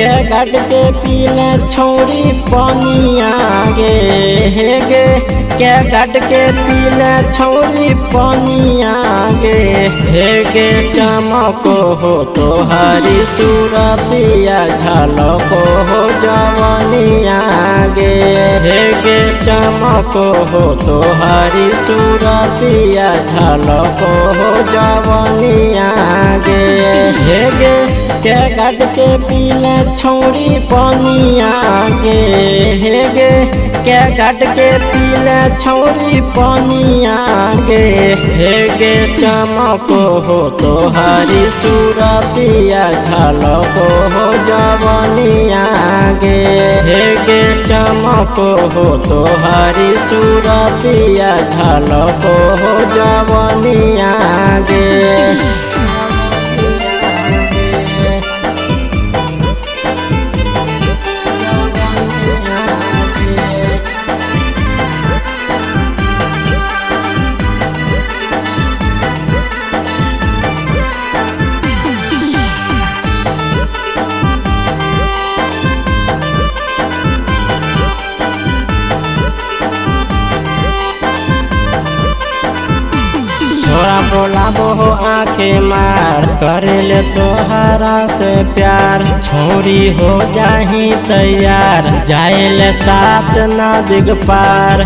के गट के पीले छौरी पनिया गे हे गे, के गट के पीले छौरी पनिया गे हे गे। चमको हो तोहारी सूरतिया झलको हो जवनिया गे हे गे। चमको हो तोहारी सूरतिया झलको हो जवनिया गे हे गे। के गट के पीले छौरी पनिया गे हे गे, के गट के पीले छौरी पनिया गे हे गे। चमको हो तोहारी सूरतिया झलको हो जवनिया गे हे गे। चमको हो तोहारी सूरतिया झलको हो जवनिया गे। छोरा बोलाबो हो आंखें मार करे ले तोहरा से प्यार, छोरी हो जाही तैयार जाए ले सात नदी पार।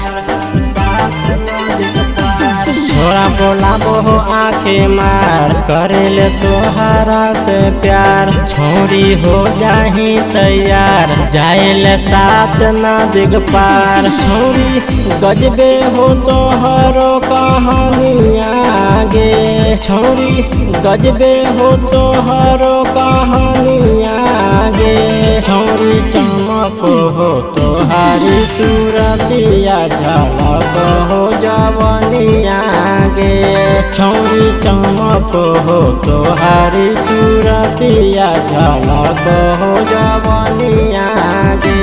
छोरा बोलाबो हो आंखें मार करे ले तोहरा से प्यार, छोरी हो जाही तैयार जाए ले सात नदी पार। छोरी गजबे हो तोहरो कहानिया गे, छोरी गजबे हो तोहरो कहानिया गे। छोरी चमको हो तोहारी सूरतिया झलक हो जवनिया गे। छोरी चमको हो तोहारी सूरतिया झलक हो जवनिया गे।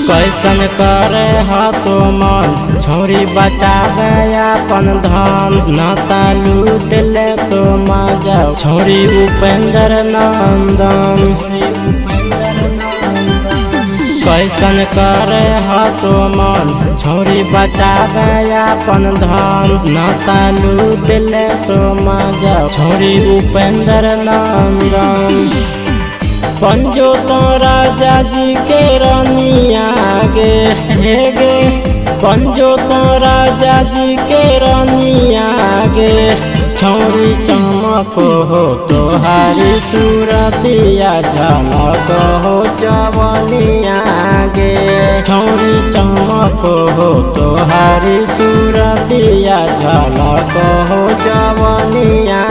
कैसन करे ह तो मन छौरी बचावे अपन धन, नाता लूट ले तो मजा छौरी उपेंद्र नंदन। कैसन करे ह तो मन छौरी बचावे अपन धन, नाता लूट ले तो मजा छौरी उपेंद्र नंदन। पंजो तो राजा जी के रानिया गे हे गे, पंजो तो राजा जी के रानिया गे। छौरी चमको हो तोहारी सूरतिया झलक हो जवनिया गे। छौरी चमको हो तोहारी सूरतिया झलक हो जवनिया।